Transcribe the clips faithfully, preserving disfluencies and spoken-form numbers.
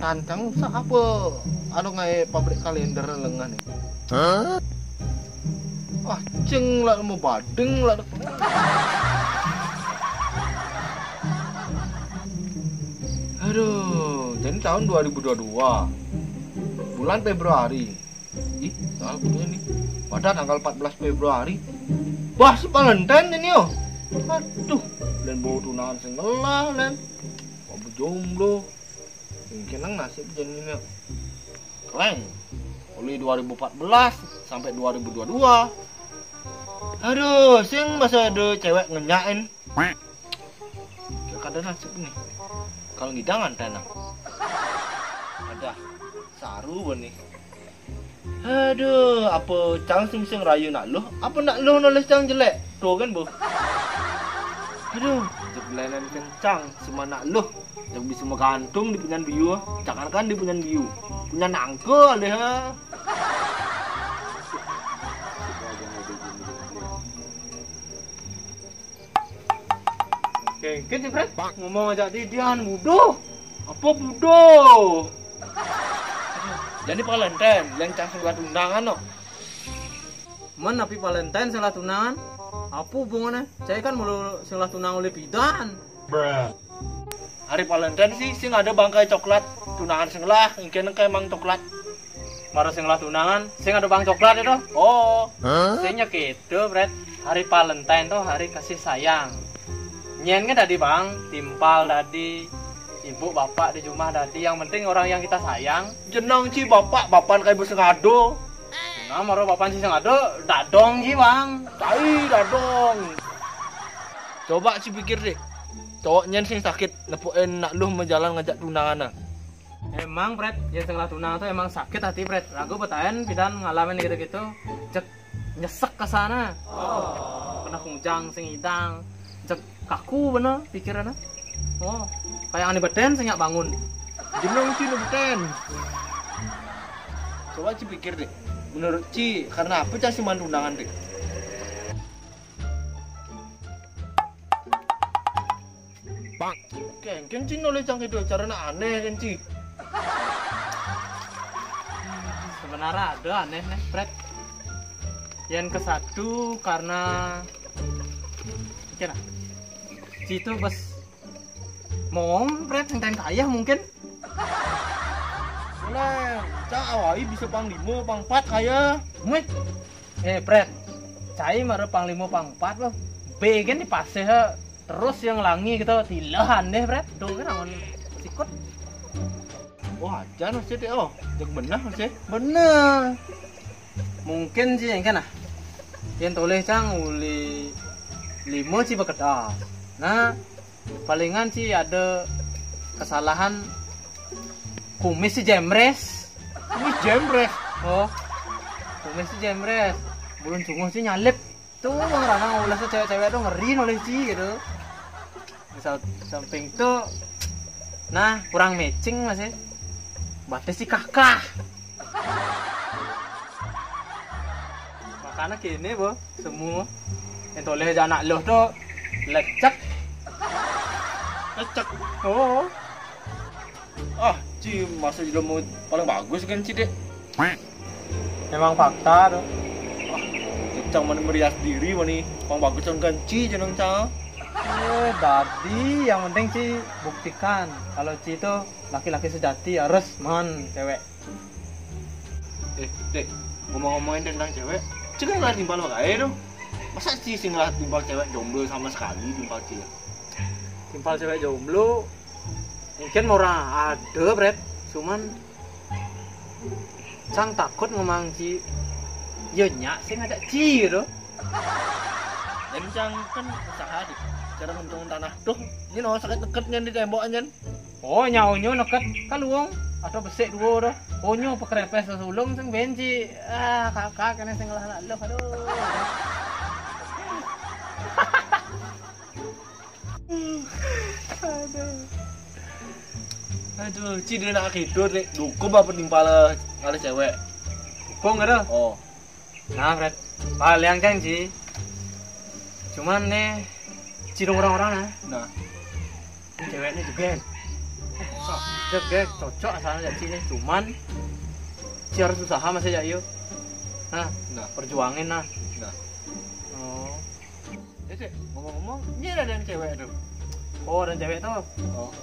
Tantang sa apa? Anu ngai pabrik kalender lengan ni. Hah? Ah, ceng lah mau badeng lah. Aduh, jadi tahun dua ribu dua puluh dua. Bulan Februari. Ih, tanggal kudu ni. Padahal tanggal empat belas Februari. Wah, si Valentine ini yo. Aduh, dan bawa tunangan sing ngelah, dan. Kok jomblo. Mungkin nang nasib jadi ini. Keleng. Oleh dua ribu empat belas sampai dua ribu dua puluh dua. Aduh, sing masa ada cewek ngenyain. Kada nasib nih. Kalau ngidangan tanah. Ada saru nih. Aduh, apa cang sing sing rayu nak luh? Apa nak luh nulis cang jelek? Tuh kan, Bu. Aduh, jek belanan kencang, si mana luh? Yang bisa menggantung di punyan biu, jangankan di punyan biu, punyan nangke alih, ha. Oke, oke, Jepret. Ngomong aja di Dian, bodoh. Apa bodoh? Jadi Valentine, yang cang sing tunangan, no. Men, tapi Valentine sing tunangan? Apa hubungannya? Saya kan mulu sing tunangan oleh bidan. Hari Valentine sih, sing ada bangkai coklat. Tunangan sing lah, engke nengke emang coklat. Mara sing lah tunangan, sing ada bang coklat itu. Oh. Sing nya gitu, Bret. Hari Valentine tuh hari kasih sayang. Nyen kan tadi, Bang, timpal tadi, ibu bapak di rumah tadi, yang penting orang yang kita sayang. Jenang ci bapak, bapan kayak bos ngado. Nah, mara bapan sih ngado, dadong ci, Bang. Tai dadong. Coba ci pikir deh. Cowok nyen sing sakit, nepukin nak luh menjalan ngajak tunangan, nah. Emang, Pret, yang sing lah tunang tuh emang sakit hati, Pret. Ragu betaen pidan ngalamin gitu-gitu, cek nyesek ke sana. Kena kujang sing idang, cek kaku bener pikirannya. Oh, kayak aneh beten sing nyak bangun. Jeneng ci nu beten. Coba ci pikir deh. Menurut ci, karena apa cang sing tunangan deh? Bang. Ken, kenci noleh cang itu, caranya aneh, kenci. Sebenarnya ada aneh nih, Pret. Yang ke satu karena, oke lah. Ci itu bes mom, Pret, yang kaya mungkin. Boleh, cak awai bisa pang lima, pang empat kaya. Wih. Eh, Pret. Cai mara pang lima, pang empat loh. B kan di pasir, he. Terus yang langi gitu, tilehan deh, Pret. Tuh kan awan sikut. Wah, aja masih deh, oh. Jek bener masih. Bener. Mungkin sih yang kena. Yang toleh cang uli lima sih bekedas. Nah, palingan sih ada kesalahan kumis si jembres. Kumis jembres. Oh. Kumis si jembres. Bulun sunguh sih nyalip. Tuh, orang ulasnya cewek-cewek tuh ngeri noleh ci gitu. Misal samping tuh, nah, kurang matching masih. Batis si kakah. Makanya gini, Bu, semua yang toleh aja anak lo tuh lecek. Lecek. Oh. Ah, ci masa juga mau paling bagus kan ci deh. Emang fakta tuh. Ah, cang mana merias diri mana. Paling bagus kan ci jeneng cang. Eh, dadi yang penting ci buktikan kalau ci itu laki-laki sejati harus man cewek. Eh, dek, ngomong-ngomongin tentang cewek, ci kan ngelah timpal bagai tuh. Masa ci sing ngelah timpal cewek jomblo sama sekali timpal ci? Timpal cewek jomblo mungkin murah ada, Bret. Cuman cang takut ngomong ci, ya nyak sing ngajak ci gitu. Jadi cang kan usaha di cara nguntung tanah tuh. Ini no sakit deket nyen di tembok nyen. Oh, nyaunya neket kaluang atau besek dua dah. Onyo pekerepes sulung sing benci. Ah, kakak kena sing ngelah nak lo, aduh. Aduh. Aduh, ci dia nak tidur deh. Dukung apa timpal ngalih cewek? Dukung ada. Oh. Nah, Fred. Paling kan ci. Cuman nih, ci dong orang-orang nah. Nah. Ini ceweknya juga. Cocok, cocok asalnya jak sini, cuman Ci harus usaha masih jak yo. Nah, nah, perjuangin nah. Nah. Oh. Ya, Cek, ngomong-ngomong, ini ada yang cewek tuh. Oh, ada cewek tuh. Oh.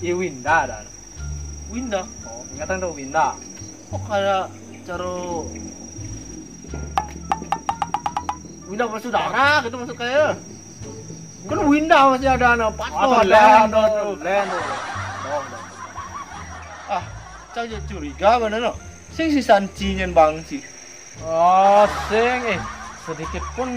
Iya, Winda ada. Winda. Oh, ingatan tuh Winda. Oh, kayak caro Winda bersaudara gitu maksud kayak. Kan Winda masih ada anak patok, ada Lendo, Lendo. Oh, ah, cak curiga mana no? Sing si Sanci nyen bang si. Oh, sing eh sedikit pun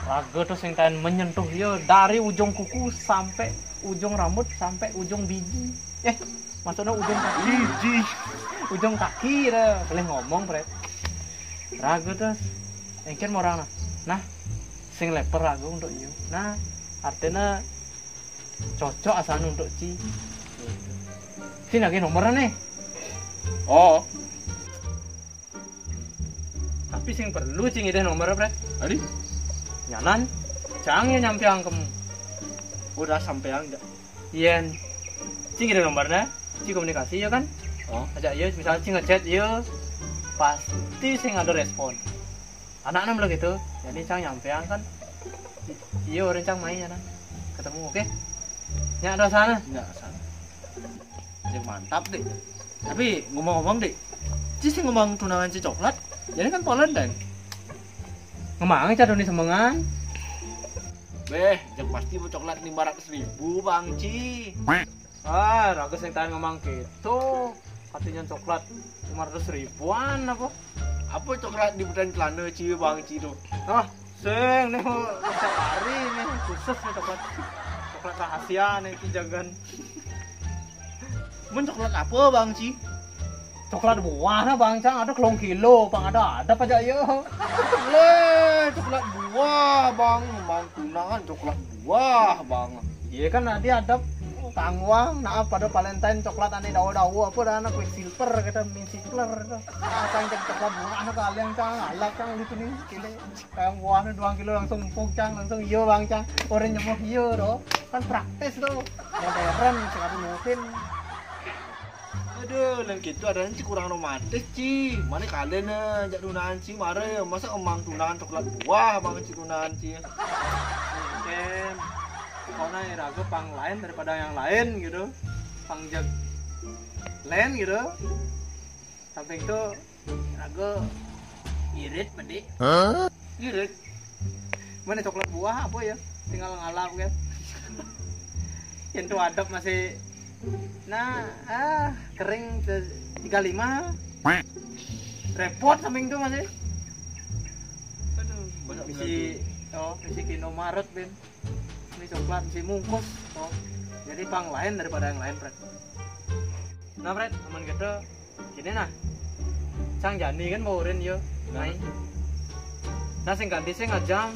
raga tuh sing tain menyentuh yo dari ujung kuku sampai ujung rambut sampai ujung biji. Eh, maksudnya ujung kaki. Biji. Ujung kaki dah. Boleh ngomong, Pret. Raga tuh engken orang nah. Nah, sing leper raga untuk yo. Nah, artinya cocok asal untuk Ci. Sini lagi nomornya nih. Oh. Tapi sing perlu Ci ngidih nomor, Pret. Adi? Nyanan, cang ya nyampeang kamu. Udah sampeang dah. Yen Ci ngidih nomornya, Ci komunikasi ya kan? Oh. Ajak ya, misal Ci ngechat ya, pasti sing ada respon. Anaknya belum gitu, jadi cang nyampeang kan. Iya, orang cang main ya nah. Ketemu, oke? Nyak ada sana. Nyak sana. Yang mantap deh. Tapi ngomong-ngomong deh, Ci sing ngomong tunangan si coklat, jadi kan Valentine. Ngomongnya cadoni semengan. Beh, yang pasti bu coklat lima ratus ribu bang Ci. Ah, raga sing tahan ngomong gitu. Katanya coklat lima ratus ribuan apa? Apa coklat di bulan celana Ci bang Ci tuh? Ah, sing nih mau sehari nih khusus nih coklat. Coklat rahasia nih Ci jagan. Men coklat apa bang Ci? Coklat buah nah bang cang ada kelong kilo bang ada ada aja ya. Le, coklat buah bang, bang tunangan coklat buah bang. Iya kan nanti ada tangwang nah pada Valentine coklat aneh dawa-dawa apa dah anak quicksilver kata minsikler itu. Nah, cang cek coklat buah nah kalian cang alak cang lucu nih kilo kayak buahnya dua kilo langsung empuk cang langsung iyo bang cang orang nyemuh iyo doh kan praktis tuh modern sekali mungkin. Aduh, lain gitu adanya Ci kurang romantis Ci. Mana kalian nih jak tunangan Ci mare masa emang tunangan coklat buah bang Ci tunangan Ci. Mungkin karena raga pang lain daripada yang lain gitu. Pang jag lain gitu. Samping itu raga irit medi. Hah? Irit. Mana coklat buah apa ya? Tinggal ngalap kan. Yang tuh adab masih nah ah kering ke tiga lima repot samping tuh masih aduh banyak misi oh misi kino marut ben ini coklat misi mungkus oh jadi pang lain daripada yang lain Pret nah Pret aman gitu gini nah cang jani kan mau urin yo nah sing ganti sing ngajam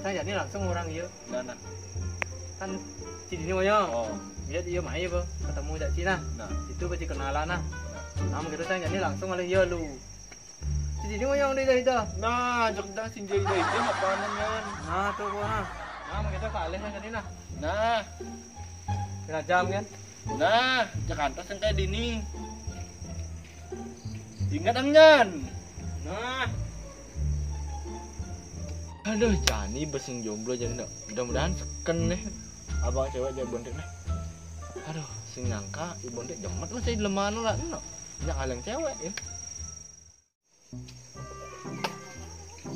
cang jani langsung orang yo nah nah kan si dini mau yo oh lihat iya mai apa ketemu cak Cina nah itu pasti kenalan nah nah mau gitu cang jani langsung alih yo lu si dini mau yang udah itu nah jok dah sing jadi itu apa namanya nah tuh gua nah nah mau gitu ke alih kan tadi nah nah kena jam kan nah Jakarta sing kayak dini ingat angnyan nah aduh jani besing jomblo jani mudah-mudahan seken nih abang cewek jadi bontek nih aduh sing nyangka ibu bontek jemet lah saya dileman lah no nyak aleng cewek ya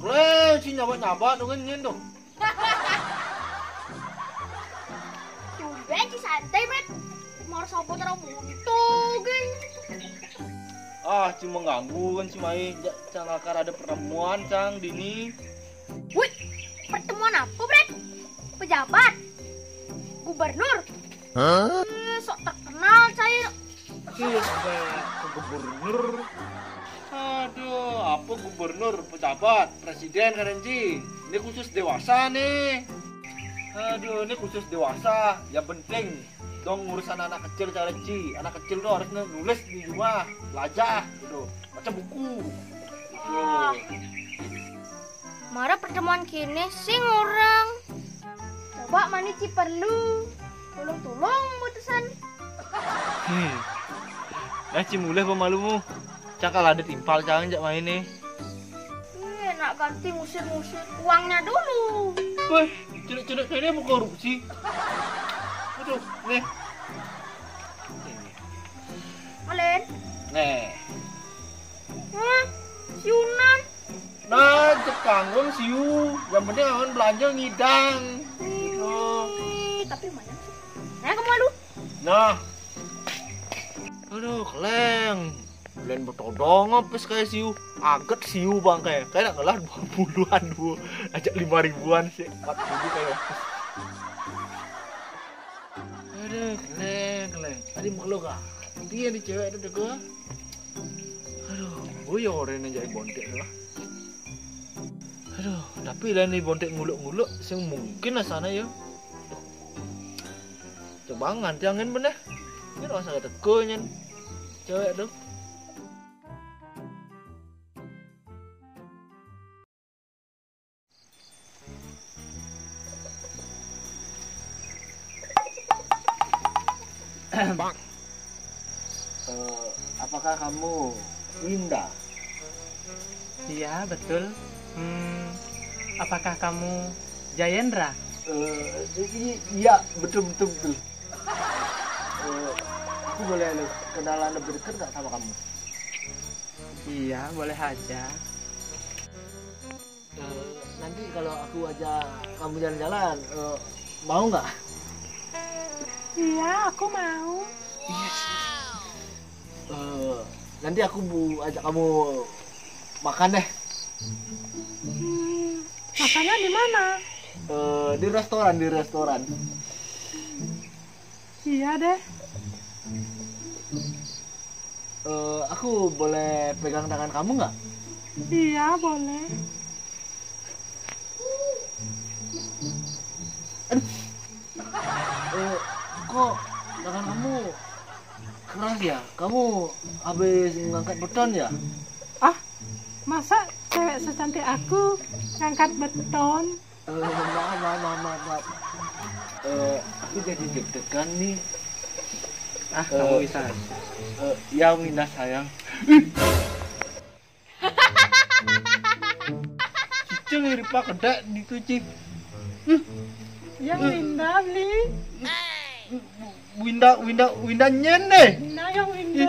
Keren si nyabat-nyabat tuh kan nyen tuh. Tumben si santai bet. Mau sopo terus mutu geng. Ah, cuma ganggu kan si Mai. Cang akar ada pertemuan cang dini. Wih, pertemuan apa, Bret? Pejabat? Gubernur? Hah? Eh, sok terkenal saya. Iya, ke gubernur. Aduh, apa gubernur, pejabat, presiden keren Ci. Ini khusus dewasa nih. Aduh, ini khusus dewasa. Yang penting dong urusan anak kecil cara Ci. Anak kecil tuh harusnya nulis di rumah, belajar gitu. Baca buku. Wah. Mara pertemuan kini sing orang. Coba mani Ci perlu. Tulung-tulung mutusan. Hmm. Nah, Ci, mulai pemalumu. Cakal ada timpal jangan jak main nih. Ih, nak ganti ngusir-ngusir. Uangnya dulu. Weh, cedek-cedek kayak dia mau korupsi. Aduh, nih. Malen. Nih. Hah? Siunan. Nah, cekanggung siu. Yang penting awan belanja ngidang. Gitu. Ih, tapi lumayan sih. Nah, kamu malu. Nah. Aduh, keleng. Belen betodong apa kayak siu. Aget siu bang kayak. Kayak nak ngelah dua puluhan dua. Ajak lima ribuan sih. Empat ribu kayak. Aduh, keleng, keleng. Tadi mau lo kah? Dia di cewek itu deh gua. Aduh, gue ya orang yang jadi bontek lah. Aduh, tapi lain di bontek nguluk-nguluk, sing mungkin lah sana ya. Duh. Coba nganti angin bener. Ini rasa teko nyen. Cewek tuh. Eh, apakah kamu Winda? Iya, betul. Hmm, apakah kamu Jayendra? Eh, i- iya, betul, betul, betul. Eh, aku boleh le- kenalan lebih dekat nggak sama kamu? Iya, boleh aja. Eh, nanti kalau aku ajak kamu jalan-jalan, eh, mau nggak? Iya, aku mau. Eh, nanti aku bu ajak kamu makan deh. Hmm, makannya di mana? Eh, di restoran, di restoran. Iya deh. Eh, aku boleh pegang tangan kamu nggak? Iya, boleh. Aduh. Eh, kok tangan kamu keras ya? Kamu habis ngangkat beton ya? Ah, masa cewek secantik aku ngangkat beton? Eh, maaf, maaf, maaf, maaf, maaf. Eh, aku jadi deg-degan nih. Ah, kamu Eh, bisa. Eh, ya, Winda sayang. Cicing iri pak kedek dicuci. Yang Winda beli. Winda, Winda, Winda nyen deh. Nah, yang Winda.